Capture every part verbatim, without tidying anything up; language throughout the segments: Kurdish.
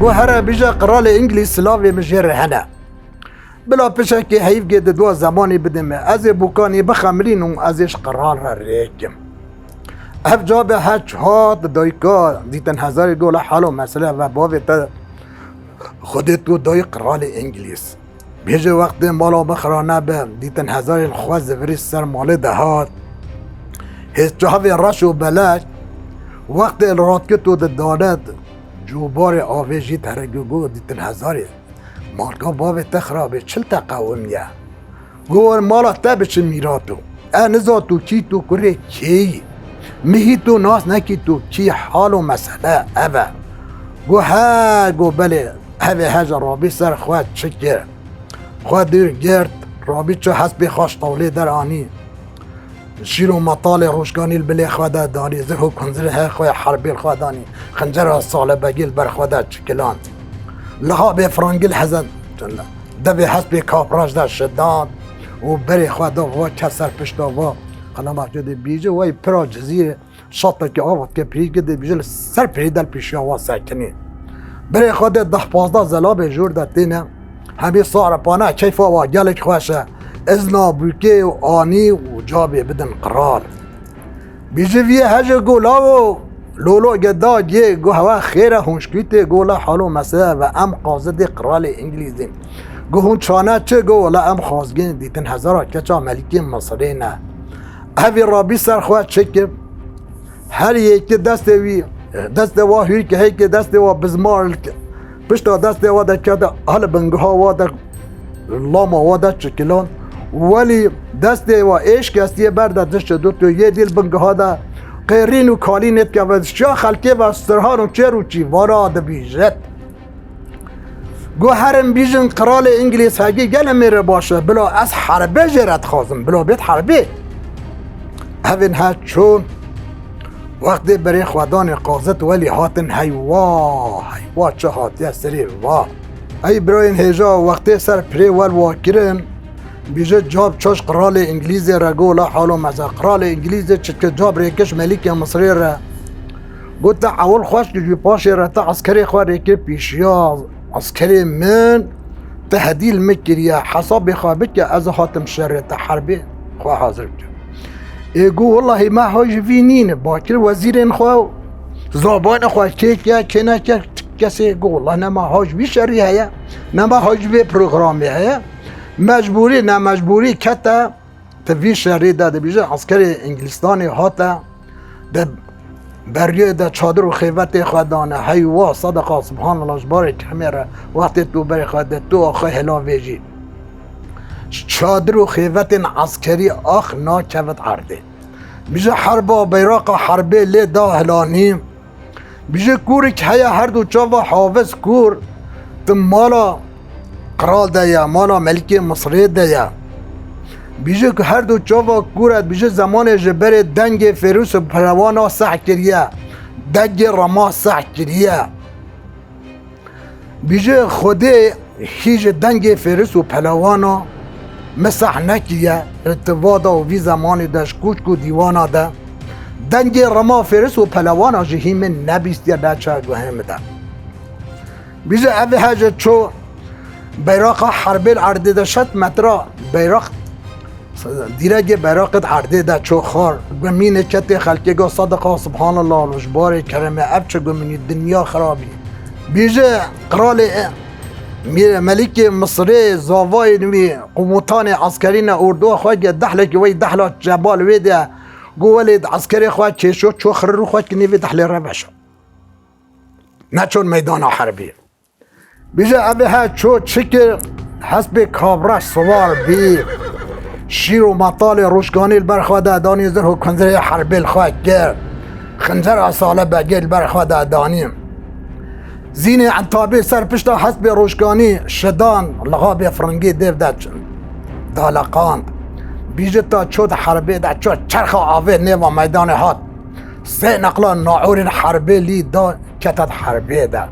Go here bîje qiralê Îngilîz silavê min jê re hene. Bila pişekê heyv gê di dua zemanî bidê me. Ez ê bokanî bixemilînim, ez ê ji qral re rêkim. Ev cabe heç hat dayika Dîtin Hezarî go la halo mesele ve bavê te Xwedê tu dayî qiralê Îngilîz. Bêje wextê mala min xira nebe, Dîtin Hezarî li xwe zivirî ser malê de hat. Hêz çavê reş û belek, wextê li ratkit û di dane cûbarê avê jî terek û got, Dîtin Hezarî, malka bavê te xirabê çil te qewimiye. Got, mala te bi çi mîrat o? E, niza tu kî, tu kurê kêyî? Mihî tu nas nekî, tu kî, hal û mesele ev e. Got, he, got, belê, ev ê heja rabî ser xwe çi kir? Xwe dûr girt, rabî çi hespê xwe ji tawlê deranî. Şîr û metalê rojkanî li bilê xwe de danî, zirh û kunzirê xwe herbê li xwe danî, xincera salebegê li ber xwe de çikiland. Lihabê frangil hezen devê hespê kapraj de şidan û berê xwe da va ke ser pişta va. Qelema tu dê bîje wey pira cizîrê şatekî ava dike pirî gidê bîje li ser pirî del pîşiya wa sekinî. Berê xwe de deh pazdeh zelabê jor de têne. Hemî sarepane keyfa wa gelek xweş e. Izna bûkê û anî û cabê bidin qral. Bîjiviyê heje go lawo, lolo geda gê go hewa xêre hûn şkîtê go la halo mesele ve em qazidê qiralê Îngilîzîn. Go hûn çane çi go la em xazgên dîtin hezara keça melikê Misirê ne. Evî rabî ser xwe çi kir? Her yekê destê wî, destê wa hûrke hêkê destê wa bizmar li ke-, pişta destê wa de kete hali bingiha wa de lama wa de çikilan. Welî destê wa êşkestiyê ber de dişt du tu yê dîl bingiha de qêrîn û kalîn êtkeve şiya xelkê ve sirhan û çêr û çîvara dibîjet. Go herin bîjin qiralê Îngilîz hegî gele mêre baş e, bila ez herbê jê re dixwazim, bila bêt herbê. Evên he çûn, wextê berê xwedanê qazit welî hatin heywa, heywa çi hatiye serê va. Ey birayên hêja wextê ser pirê wel wa kirin, bîje cab çaş qiralê Îngilîzê re go la halo meze. Qiralê Îngilîzê çitke cab rêkiş melîkê Misirê re. Got te ewil xweş kir, jî paşê re te eskerê xwe rêkir pîşiya eskerê min, te hedî li min kiriye, hesabê xwe bike, ez hatim şerê te herbê xwe hazir bikim. Ê got, wellahî me haj vî nîne, bakir wezîrên xwe, zabanê xwe kê ke, kê neke, kesê got, wellahî ne me haj vî şerî heye, ne me haj vê programê heye. Mecbûrî, ne mecbûrî kete. Di vî şerî de dibêje, eskerê Îngilistanê hate, di beriyê de çadir û xêvetê xwe dane, heywa, sedeqa, subhanallah, ji barê kermê re, wextê tu berê xwe de, tu axwe hela vêjî. Çadir û xêvetên eskerî ax nakevit erdê. Bîje herba beyraqa herbê lê da hilanî. Bîje kûrik heye her du çava hafiz kûr di mala qral de ye, mala melikê Misirê de ye. Bîje ku her du çava kûr e, bîje zemanê ji berê dengê fêrûs û pelewana seh kiriye, dengê rema seh kiriye. Bîje Xwedê hî ji dengê fêris û pelewana min seh nekiriye, irtibada û vî zemanî de ji kûçk û dîwana de dengê rema fêris û pelewana jî hî min nebîstiye, neçe guhê min de. Bîje ev he ji ço beyraqa herbê li erdê de şet metra beyraq Dîregê beraqê di erdê de ço xar, gumînê ketê xelkê got, sedeqa, subhanallah, ji barê keremê, ev çi gumînî, dinya xirabî. Bîje qiralê, e, mî-, melikê Misirê, zavayên wî, qumutanê eskerî ne, orduwa xwe ge dehlekî wey dehla çebal wê de, got, welê di eskerê xwe kêşo ço xirir û xwe kinê vê dehlê re veşo. Neçon meydana herbî. Bîje ev he ço çi kir, hespê kabra siwar bî. Şîr û metalê rûşkanî li ber xwe de danî, zirh û kunzirê herbê li xwe kir. Xincera sale begê li ber xwe de danî. Zînê entabê ser pişta hespê rûşkanî şidan, lixabê firingî dêv de çi-, daleqand. Bîje ta ço di herbê de ço çerxa avê nêva meydanê hat. Sê neqla naûrên herbê lî da kete di herbê de.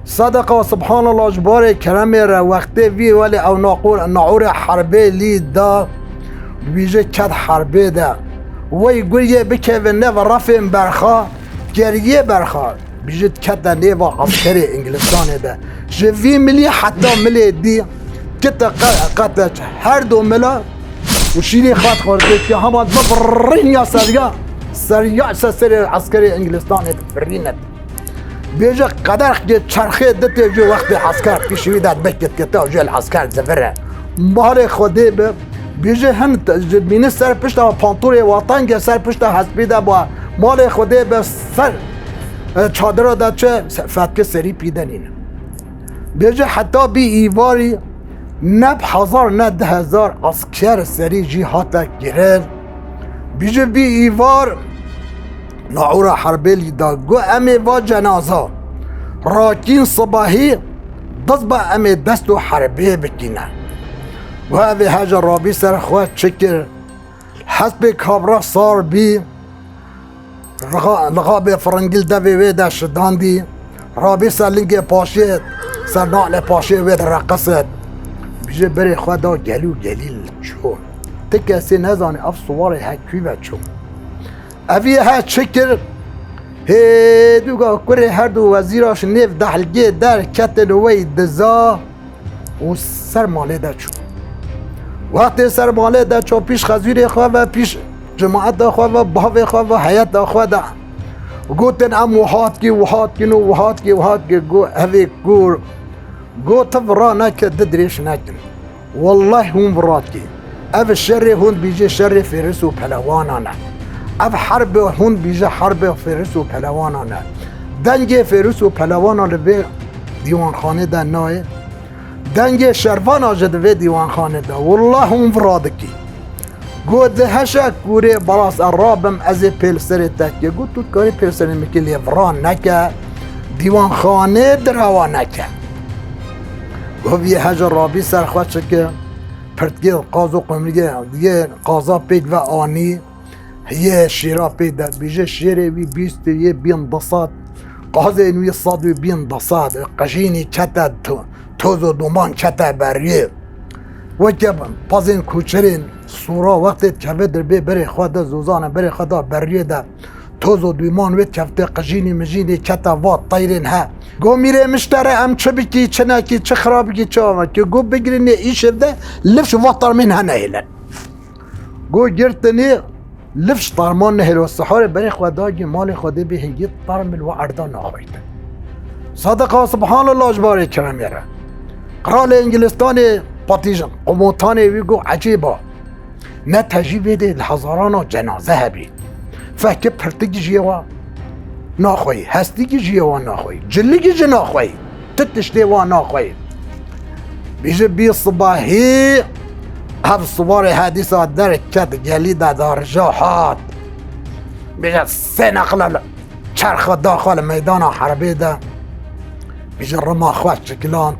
Sedeqa, subhanallah, ji barê keremê re wextê vî welê ew naqûr-, naûrê herbê lî da, wî jî ket herbê de. Wey guriyê bikeve nev refên berxa, geriyê berxa. Bijî dikete nêva eskerê Îngilistanê de. Ji vî milî heta milê dî kite qe-, qete her du mila û şîrê xwe dixwar. Hema dibe birînya seriya, seriya ser serê eskerê Îngilistanê dibirîne. Bêje qederxkê çerxê ditê ji wextê esker pîşî wî de dibekete û jê li esker zivire. Malê Xwedê bi, bêje hin te-, ji bînî ser pişta pantorê watan ge ser pişta hespî de ba malê Xwedê bi ser, e, çadira de çi se-, fetkê serî pî de nîne. Bêje heta bî îvarî ne bi hezar ne di hezar esker serî jî hate kirin. Bêje bî îvar Naûra herbê lî da, got, "Em ê va cenaza rakîn sibahî, diz be em ê dest û herbê bikîne." Got, ev ê heje rabî ser xwe çi kir? Hespê kabra sar bî, rixa-, lixabê firingî li devê wê de şidandî, rabî ser lingê paşê, ser nalê paşê wê de reqisît. Bêje berê xwe da gelî û gelî li çû. Ti kesê nezanî ev siwarê he kû ve çû. Evî he çi kir? Hê dûga kurê her du wezîra ji nêv dehlgê derketin wey diza û ser malê de çû. Wextê ser malê de çû pîş xezûrê xwe ve, pîş cemaeta xwe ve, bavê xwe ve, heyeta xwe de gotin, "Em wiha dikî, wiha dikîn û wiha dikî, wiha dikî." Got, evê kur, got, "Ti vira neke, di dirêj nekin." Welleh hûn vira dikî. Ev şerê hûn dibîjê şerê fêris û pelewanan e. Ev herbe hûn dibîjê herbê fêris û pelewanan e. Dengê fêris û pelewanan li vê dîwanxanê de nayê. Dengê şervana jî di vê dîwanxanê de. Welleh hûn vira dikî. Got, "Di heşe kûrê belas e rabim ez ê pêl serê te kê." Got, "Tu dikarî pêl serê min kê lê vira neke. Dîwanxanê direwa neke." Got, "Vî heje rabî ser xwe çike." Pirtgê qaz û qumriyê yê qaza pêk ve anî, yê şêra pê de bêje şêrê wî bîst yê bîn desat, qazên wî sed û bîn desat, qijînî kete to-, toz û duman kete beriyê. Weke pazên koçerên sora wextê dikeve dirbê berê xwe de zozane berê xwe da beriyê de. Toz û dûman wê kefte qijînî mijînê kete va teyrên he. Go mîrê miştere em çi bikî, çi nekî, çi xira bikî, çi ava ki. Go bigirînê îşev de lifş va termên he nehêlin. Go girtinê lifş terman nehêlo. Siharê berê xwe dagî malê xwe dê bê hingî termil ve erda naxweyte. Sadika subhanallah ji barê keremê re. Qralê Îngilistanê patîjan, komutanê wî go ecêba. Ne tejî vê dê li hezarana cenaze hebî. Fehkê pirtik jiyê wa naxweyî, hestik jiyê wa naxweyî, cilik ji naxweyî, tu tiştê wa naxweyî. Bîji bî sibahî, hev siwarê hedîsa derket gelî de darija hat. Bîje sê neqle li çerxa daxwe li meydana herbê de. Bîje rima xwe çikilan,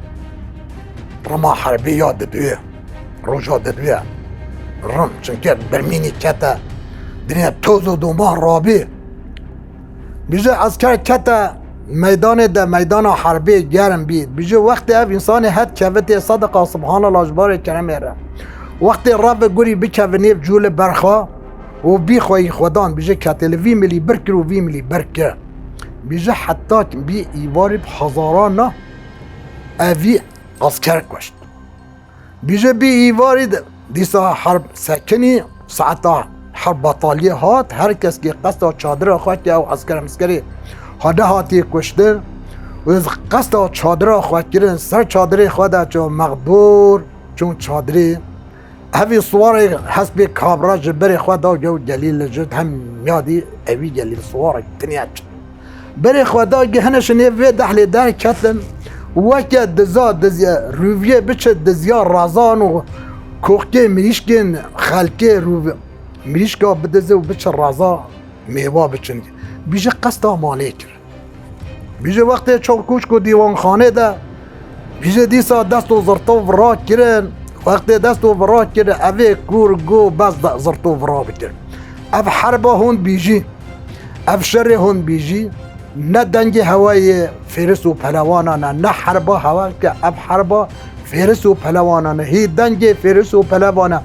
rima herbê ya didwê. Roja didwê rin, çunke birmînî kete, dinê toz û duman rabî. Bîje esker kete meydanê de, meydana herbê germ bî. Bîje wextê ev însanê het kevitê sediqa subhanallah ji barê keremê re. Wextê revê gurî bikeve nêv cûlê berxa û bî xweyî xwedan, bîje kete li vî milî bir kir û vî milî bir kir. Bîje heta bî îvarî bi hezaran na evî esker kuşt. Bîje bî îvarî de dîsa herb sekinî, saeta herb betaliyê hat, her kes kê qesta çadira xwe ke ew esker miskerê ha nehatiye kuştin, û qesta çadira xwe kirin, ser çadirê xwe de ço mexdûr, çûn çadirê. Evî siwarê hespê kabra ji berê xwe da gew gelî li cid hem ya dî evî gelî siwarek tiniya çi. Berê xwe da gihine şinê vê dehlê derketin, weke diza dizya, rûviyê biçe dizya razan û koxkê mirîşkên xelkê rûv-, mirîşka bidize û biçe raza mêwa biçin. Bîje qesta malê kir. Bîje wextê çor kûçk û dîwanxanê de, bîje dîsa dest û zirto vira kirin. Wextê dest û vira kirin, evê kûr go bes de zirto vira bikir. Ev herba hûn bîjî. Ev şerê hûn bîjî, ne dengê hewayê fêris û pelewanan e, ne herba hewa ke ev herba fêris û pelewanan e. Hî dengê fêris û pelewan e.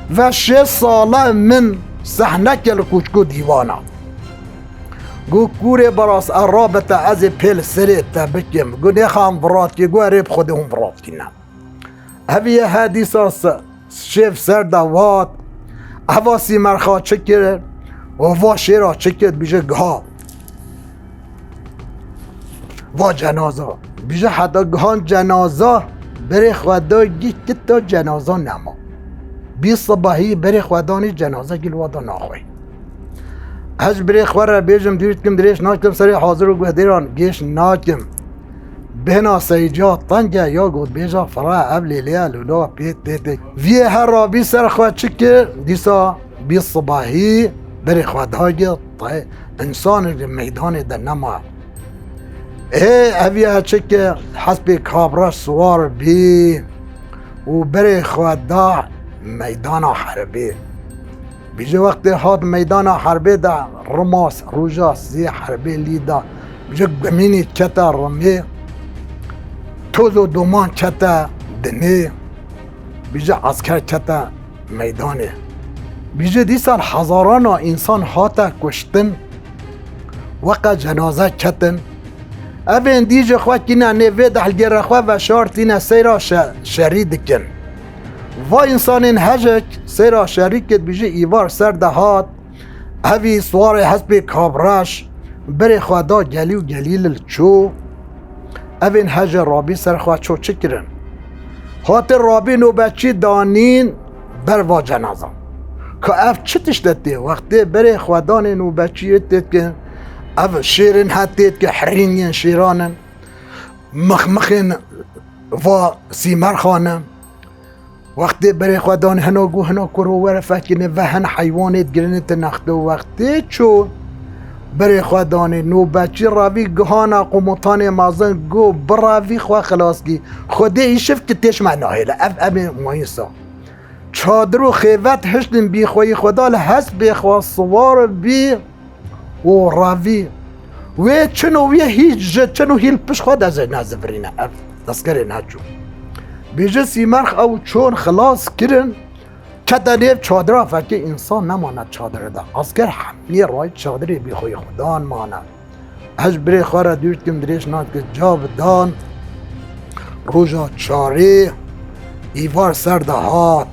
Ve şêst sale min sehneke li kûçk û dîwana. Got, "Kûrê beras, e rabe te, ez ê pê li serê te bikim." Got, "Nêxan viratiyê." Got, "Erê, bi Xwedê hûn viratîne." Hevî ye he dîsa se-, şêv ser de hat. Heva Sîmerxa çi kir? Û va şêra çi kir? Bije giha. Va cenaza. Bije heta gihan cenaza, berê xwe da gî kita cenaza nema. Bî sibahî berê xwe danî cenaza gî li wa da naxwe. Ez ji birê xwe re bêjim, dûr dikim, dirêj nakim, serê hazir û guhedêran gêş nakim. Bêhna Seyîciya teng e, ya gotbêja fira ev lêlê ye, lûla pê tê tê. Viyê her rabî ser xwe çi kir, dîsa bî sibahî berê xwe dagir, te însanê li meydanê de nema. Ê, ev ya çi kir, hespê kabra siwar bî û berê xwe da meydana herbê. Bije wextê hat meydana herbê de, rima s-, roja sê herbê lî da. Bije gumînî kete rimê, toz û duman kete dinê. Bije esker kete meydanê. Bije dîsan hezarana însan hate kuştin, weke cenaze ketin. Evên dî ji xwe kîne nê vê dehlgêre xwe veşartîne seyra şe-, şerî dikin. Va însanên hejek seyra şerî kir, bije îvar ser de hat, evî siwarê hespê kabreş, berê xwe da gelî û gelî li çû. Evên heje rabî ser xwe ço çi kirin? Hate rabî nobetçî danîn ber va cenaza. Ka ev çi tişt e tê? Wextê berê xwe danê nobetçiyê tê dikin, ev şêrên he tê dikin, herîn yên şêran in, mixmixên va Sîmerxan in. Wextê berê xwe dan hina got, hina kuro were fekine ve hin heywanê digirine te nexte û wextê çû berê xwe danê nobetçî revî gihana qomutanê mezin got, "Birevî xwe xilas kî. Xwedê îşev ki têş me nahêle." Ev em ê mayîsa. Çadir û xêvet hiştin bî xweyî xwe da li hespê xwe siwar bî. û revî. Wê çin û wê hîç ji çin û hîl pişt xwe de zê nezivirîne ev eskerê neçû. Bêje Sîmerx ew çon xilas kirin, kete nêv çadira, fekê însan nemane çadire de. Esker hemiyê rayî çadirê bî xweyî xudan mane. Ez ji birê xwe re dûr dikim, dirêj nakim, ca bi dan. Roja çarê îvar ser de hat.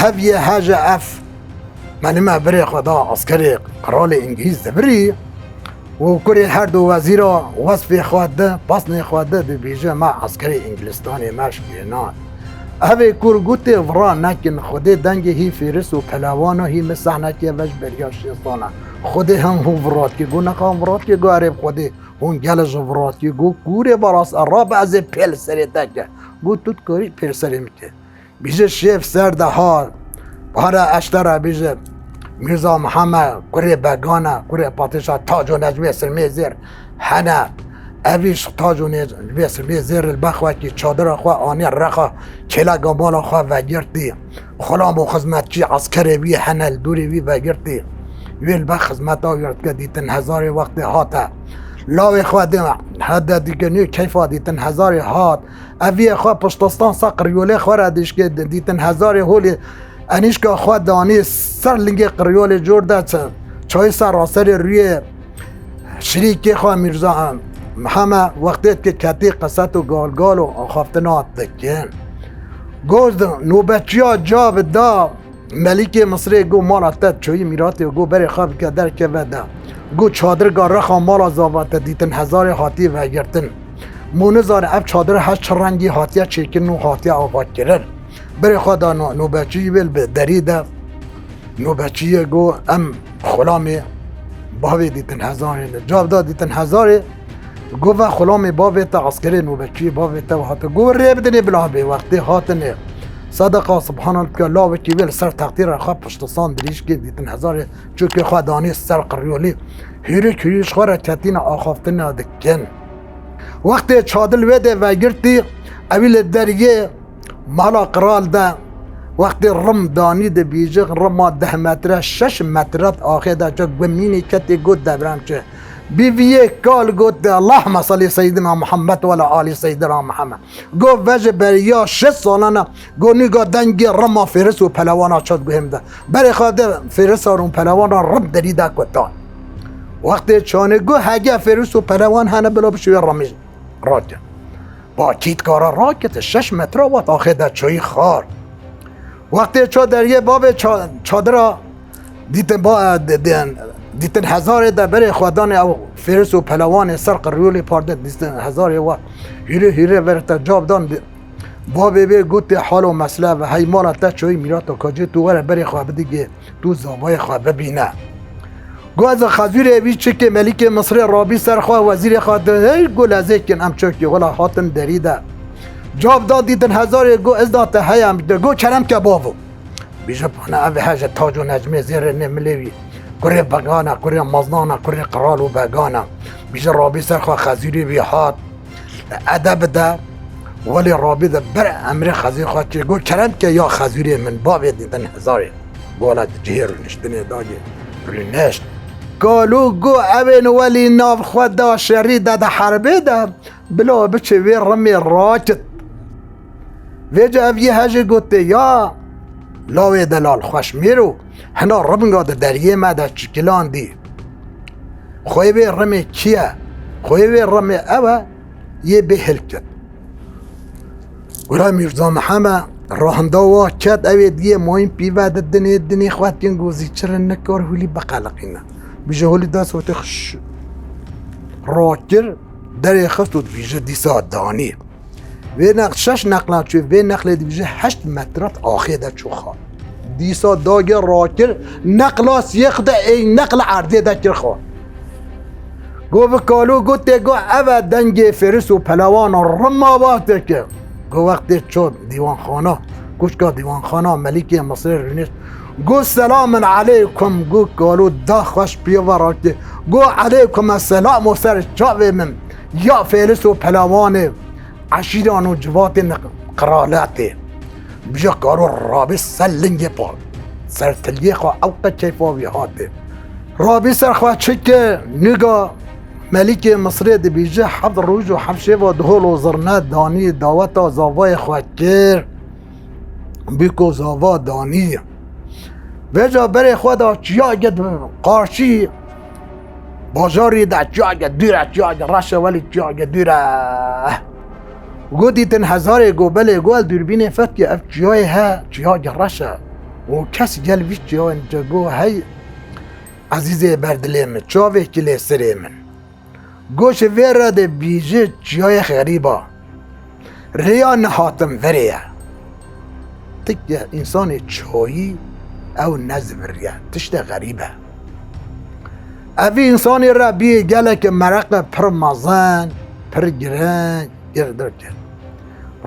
Ev yê heje ev. Me nime birê xwe da eskerê qiralê îngilîz divirî û kurê her du wezîra wesfê xwe di, pesnê xwe di, dibêje me eskerê Îngilistanê me şikêna. Evê kur gotê vira nekin, Xwedê dengê hî fêris û pelewana hî min sehnekê ve ji beriya şêst sala. Xwedê hem hûn virat kî, got nexan virat kî, got erê bi Xwedê hûn gele ji virat kî, got kûrê baras e, rabe ez ê pê li serê te ke. Got tu dikarî pê li serê min ke. Bîje şêv ser de hat. Para eştera bîje Mîrza Mihemed, kurê Begane, kurê Patişa Taco Necmê Sirmê Zêr hene. Evî ji Taco Nec-, Necmê Sirmê Zêr li bexwekî çadira xwe anî rexa kêleka mala xwe vegirtî. Xulam û xizmetçî eskerê wî hene li dûrê wî vegirtî. Wê li bex xizmeta wî dike dîtin hezarê wextê hate. Lawê xwe dê hede dike nê keyfa dîtin hezarê hat. Eviyê xwe piştestan sa qiryolê xwe re dişkê di-, dîtin hezarê holê enîşka xwe danî ser lingê qiryolê cor de çi-, çayî ser raserê rûyê şirîkê xwe Mîrza Mihemed wextê dike ketî qeset û galgal û axaftina dikin. Goz di nobetçiya ca bi da. Melîkê Misirê got, mala te çoyî mîratê û got, berê xwe bike derkeve de. Got, çadirga rexa mala zava te dîtin hezarê hatiye vegirtin. Mo nizane ev çadir her çi rengî hatiye çêkirin û hatiye avakirin. Berê xwe da no-, nobetçî wê li derî de. Nobetçiyê got, em xulamê bavê dîtin hezarê li. Cav da dîtin hezarê. Got, ve xulamê bavê te, eskerê nobetçiyê bavê te hate. Got, rê bidinê bila bê wextê hatine. Sedeqa subhanan dike, lawekî wê li ser textî re xwe piştisan dirîj kê dîtin hezarê, çûkê xwe danî ser qiryolî. Hîrik hîrik ji xwe re ketîne axaftina dikin. Wextê çadil wê dê vegirtî, ewî li deriyê mala qral de wextê rim danî dibîjin, rima deh metre, şeş metre axê de çi gumînî ketê got devrem çi. Bî viyê kal got de, "Allahümme salli seyyidina Muhammed ve la ali seyyidina Muhammed." Got, ve ji beriya şeş salana, got, nîga dengê rima fêris û pelewana çat guhêm de. Berê xwe de fêrisan û pelewana rim derî de kutan. Wextê çanê got, hege fêris û pelewan hene, bila biçi wê remî rakin. Ba kîtkara rakete şeş metre, wat axê de çayî xar. Wextê ça deriyê bavê ça-, çadira dîtin ba-, di-, di-, dîtin hezarê de berê xwe danê ew fêris û pelewanê ser qirûlê parde dîtin hezarê we hîrê hîrê verete cav dan di-, bavê vê gotê halo mesle ve hey mala te çayî mîrata kacê tu were berê xwe bidigê tu zavayê xwe bibîne. Got ez xezûrê vî çikê melikê Misrê rabî ser xwe wezîrê xwe di hey got lezêkin em çokî wela hatin derî de. Cav da dîtin hezarê got ez da te heye em de got kerem ke bavo. Bîje pana ev he ji tac û necmê zêrê nê milê wî. Kurê begana, kurê maznana, kurê qral û begana. Bîje rabî ser xwe xezûrê vî hat. Edeb de, welê rabî de ber emrê xezî xwe çê got kerem ke ya xezûrê min bavê dîtin hezarê. Gola di cihê rûniştinê dagê rûneşt. Kalû got evên welî nav xwe da şerî de di herbê de bila biçe wê rimê rakit. Vêca ev yê hejê gotê ya lawê delal xweşmêro hina ribinga di deriyê me de çikilandî. Xweyê vê rimê kî ye? Xweyê vê rimê ew e yê bê hilket. Wira Mîrza Miheme rahinda wa ket, ew ê diyê mayîn pîve di dinê, dinê xwe dikin, gozî çirin nikar hûlî biqeliqîne. Bîje hûlî dest û têx rakir, derê xist û dibîje dîsa danî. Vê neq şeş neqla çû, vê neqlê dibîje heşt metrat axê de çû xwe. Dîsa dagê rakir, neqla siyêx de ey neqla erdê de kir xwe. Go bi Kalo gotê go ev e dengê fêris û pelewana rima wextê ke. Go wextê ço dîwanxana, kuşka dîwanxana melikê Misrê rûnişt. Go selamin aleykum, go Kalo da xweş piya ve rakê. Go aleykum selam û ser çavê min. Ya fêris û pelewanê, eşîran û civatên qiralatê. Bije Kalo rabî ser lingê pa. Ser tiliyê xwe ew qe keyfa wî hatê. Rabî ser xwe çike niga melikê Misrê dibîje heft roj û heft şeva dihol û zirne danî daweta zavayê xwe kir. Bîko zava danî. Vêca berê xwe da çiya ged qarşî bajarî de çiya ged dûr e, çiya ged reş e, welî çiya ged dûr e. Go dîtin hezarê go belê go el dûrbînê fetke ev çiyayê he, çiya ged reş e. Û kes gel vî çiyayên ce go hey ezîzê berdilê min, çavê kilê sirê min. Go ji vê re de bîje çiyayê xerîba. Rêya nehatin verê ye. Tike însanê çayî ew neziviriye. Tişte xerîb e. Evî însanê re bî geleke mereqe pir mezin, pir giring, girdir kir.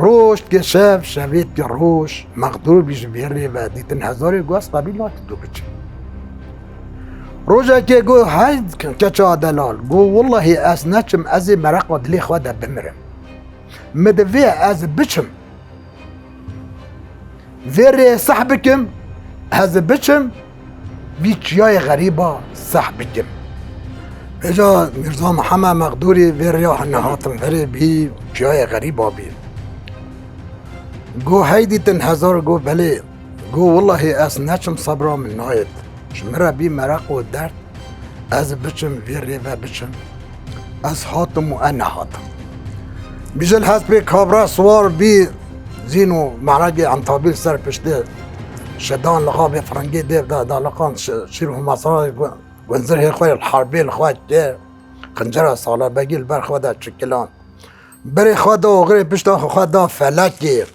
Roj ke şev, şevê ke roj, mexdûr bî ji vê rê ve dîtin hezarê go ez qebîl nakim tu biçî. Rojekê go hey keça delal, go wellahî ez neçim, ez ê mereqa dilê xwe de bimirim. Min divê ez biçim. Vê rê seh bikim, ez biçim, vî çiyayê xerîba seh bikim. Vêca Mîrza Mihemed Mexdûrî vê rêya nehatin verê bî, çiyayê xerîba bî. Go hey dîtin hezar go belê, go wellahî ez neçim sebra min nayêt. Ji min re bî mereq û derd. Ez biçim vê rê ve biçim. Ez hatim û e nehatim. Bijil hespê kabra siwar bî zîn û meregê entabî li ser piştê şedan li xavê firengê dêv de daliqan şîr û masarê gunzirhê xwe li herbê li xwe kir. Xincera salabegî li ber xwe de çikilan. Berê xwe da oxirê pişta xwe da felekê.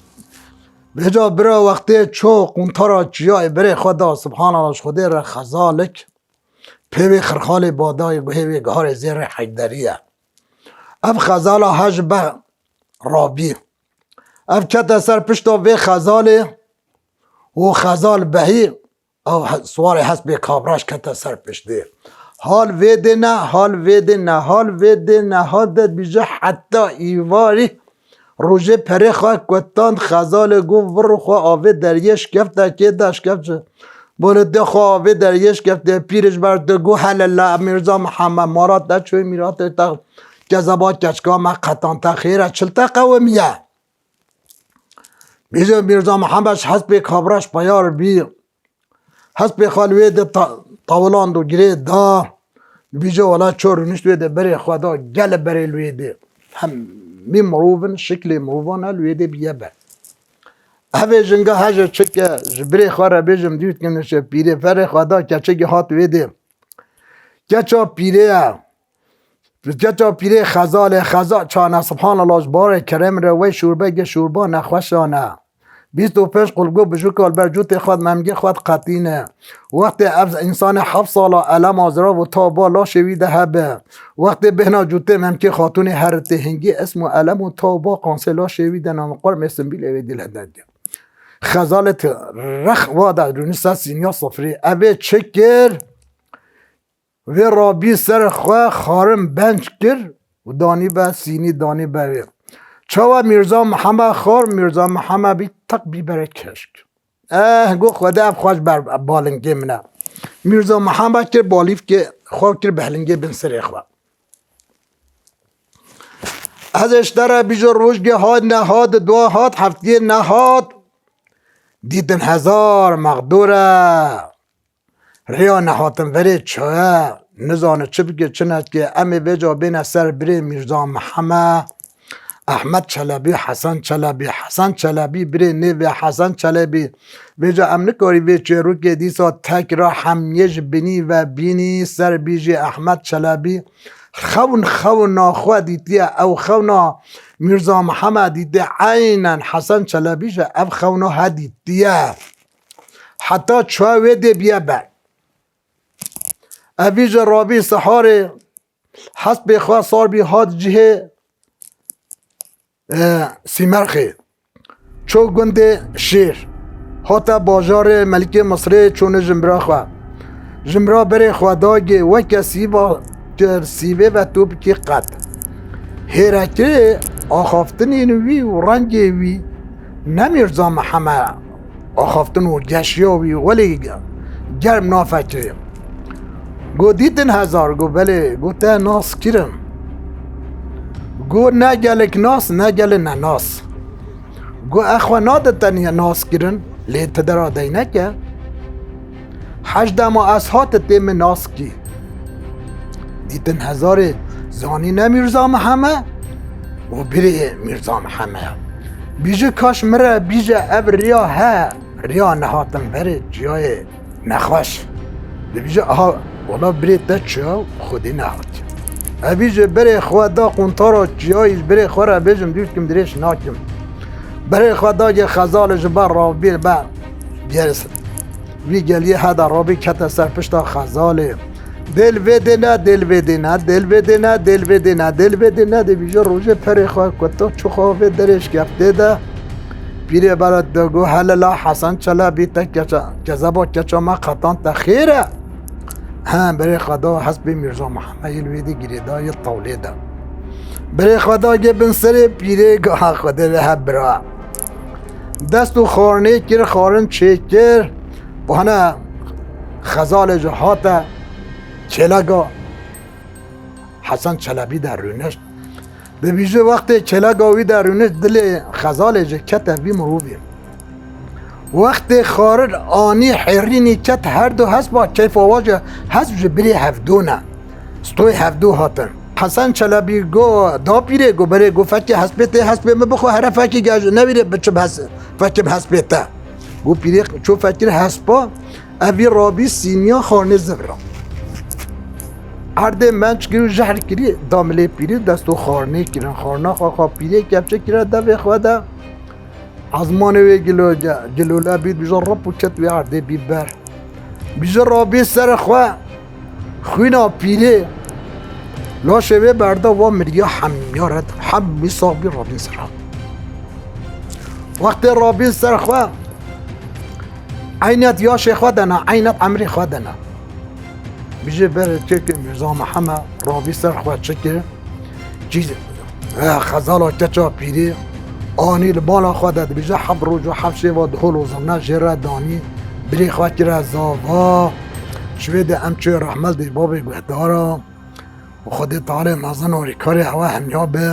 Vêca bira wextê ço quntara çiyayê berê xwe da subhanallah ji Xwedê re xezalik. Pê wê xirxalê badayê guhê wê giharê zêrê heyderî ye. Ev xezala he ji be rabî. Ev kete ser pişta vê xezalê û xezal behî ew he-, siwarê hespê kabraş kete ser piştê. Hal vê dê ne, hal vê dê ne, hal vê dê ne, hal de dibîje heta îvarî. Rojê perê xwe kutand xezalê got vir xwe avê deriyê şkeftekê de şkefçe. Bolê dê xwe avê deriyê şkeftê pîr ji ber tu got hele la Mîrza Mihemed mara te çûyê mîratê te kezeba keçka me qetan te xêr e çil te qewimiye. Bîje Mîrza Mihemed ji hespê kabraş peyar bî. Hespê xwe li wê de ta-, tawiland û girê da. Dibêje wela ço rûnişt wê dê berê xwe da, gelê berê li wê dê. Hemî mirov in, şiklê mirovan e, li wê dê biye ber. Evê jinga heje çike ji birê xwe re bêjim dît kin, ji pîrê ferê xwe da keçikê hat wê dê. Keça pîrê ye. Keça pîrê Xezalê, Xezal çane, subhanallah, ji barê kerem re wey şûrbegê şûrba nexweşan e. Bîst û pênc qulgo bijûka li ber cûtê xwe, memgê xwe diqetîne. Wextê ev însanê heft sala elema zirav û tawba laşê wî de hebe. Wextê bêhna cûtê memkê xatûnê heritê hingî ism û elem û tawba qansê laşê wî de name qurmê simbîlê wê dî li dengê. Xezalê ti rex wa de rûnî ser sîniya sifrê. Evê çi kir? Vê rabî ser xwe xarin benc kir û danî be sînî, danî be wê. Çawa Mîrza Mihemed xar, Mîrza Mihemed bî teq bî berê keşk. Eh, got Xwedê ev xweş ber balingê min e. Mîrza Mihemed kir balîvkê xwe kir behlingê bin serê xwe. Ez ê ji te re bîjo rojgê hat nehat, dua hat, heftiyê nehat. Dîtin hezar mexdûr e. Rêya nehatin verê çaye, nizane çi bike, çi neke, em ê vêca bêne ser birê Mîrza Miheme, Ehmed Çelebî, Hesen Çelebî, Hesen Çelebî, birê nêvê Hesen Çelebî. Vêca em nikarî vê çêrokê dîsa tek ra hemiyê ji binî ve bînî ser bîjê Ehmed Çelebî. Xewn xewna xwe dîtiye, ew xewna Mîrza Miheme dîtiye, eynen Hesen Çelebî ji ev xewna he dîtiye. Heta çuwa wê dê biye ber. Evî ji rabî siharê hespê xwe sar bî hat cihê, e, Sîmerxê. Ço gundê Şêr. Hate bajarê Melikê Misrê çûne jimbira xwe. Jimbira berê xwe dagê weke sîva kir, sîvê ve tu bikî qet. Hêrekirê axaftinên wî û rengê wî ne Mîrza Miheme axaftin û geşiya wî welê germ nafekirê. Go dîtin hezar, go belê, go te nas kirin. Go ne gelek nas, ne gelê ne nas. Go e xwe nade te niye nas kirin, lê ti dera deyneke. Hej dema ez hate tê min nas kî. Dîtin hezarê zanî ne Mîrza Miheme û birê Mîrza Miheme ya. Bîje kaş min re bîje ev riya he, riya nehatin verê çiyayê nexweş. Dibîje aha, wala birê te çiya xwedî nehatiye. Evî ji berê xwe da quntara çiyayî, ji berê xwe re bêjim dûr kim dirêj nakim. Berê xwe da ge Xezalê ji ber rabî be geris. Vî geliyê heda rabî kete ser pişta Xezalê. Dêl vê dê ne, dêl vê dê ne, dêl vê dê ne, dêl vê dê ne, dêl vê dê ne, dê vîje rojê perê xwe kutta çuxa vê derê şkeftê de. Pîrê bere de go hele la Hesen Çelebî te keça, kezeba keça me qetan te xêr e. He, berê xwe da hespê Mîrza Mihemedê li wê dê girêdayê tawlê de. Berê xwe da ge bin serê pîrê go ha Xwedê ve he bira. Dest û xarinê kir, xarin çêkir. Û hene Xezalê ji hate kêlega Hesen Çelebî de rûnişt. Dibîje wextê kêlega wî de rûnişt, dilê Xezalê ji kete vî mirovî. Wextê xarir anî hêrînî ket her du hespa keyfa wa ji hesp ji birê hevdû ne. Stoyê hevdû hatin. Hesen Çelebî go da pîrê go berê go fekê hespê tê hespê min bixwe here fekê gej newîrê biçim hes-, fekim hespê te. Go pîrê ço fekir hespa. Evî rabî sîniya xarnê zivra. Erdê menç kir û jehr kirî, da milê pîrî dest û xarnê kirin. Xarna xwe xwe pîrê kepçe kire devê xwe de. Ezmanê wê gilo-, gilole bî, dibîje rip û ket wê erdê bî ber. Bîje rabî ser xwe xwîna pîrê. Laşê wê berda wa miriya hemiya red, hemî sax bî rabîn ser xwe. Wextê rabîn ser xwe, eynet yaşê xwe de ne, eynet emrê xwe de ne. Bije ber çêkê Mîrza Mihemed rabî ser xwe çikir. Cî, e, Xezala keça pîrê anî li bala xwe de dibije heft roj û heft şeva di hol û zirna jê re danî. Birê xwe kire zava. Şivê de em çê rehmel dê babê guhdara. Û Xwedê Teala mezin û rîkarê hewa hemiya be.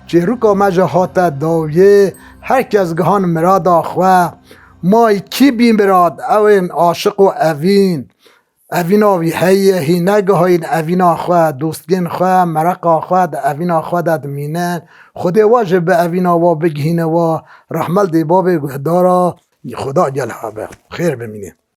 Çêroka me jî hate dawiyê, her kes gihan mirada xwe. May kî bî mirad, ew ên aşiq û evîn. Evîna wî heye, hî negihayîn evîna xwe, dostgên xwe, mereqa xwe di evîna xwe de dimînin. Xwedê we jî bi evîna we bigihîne we. Rehmet dê babê guhdara, Xuda gel habe. Xêr bimîne.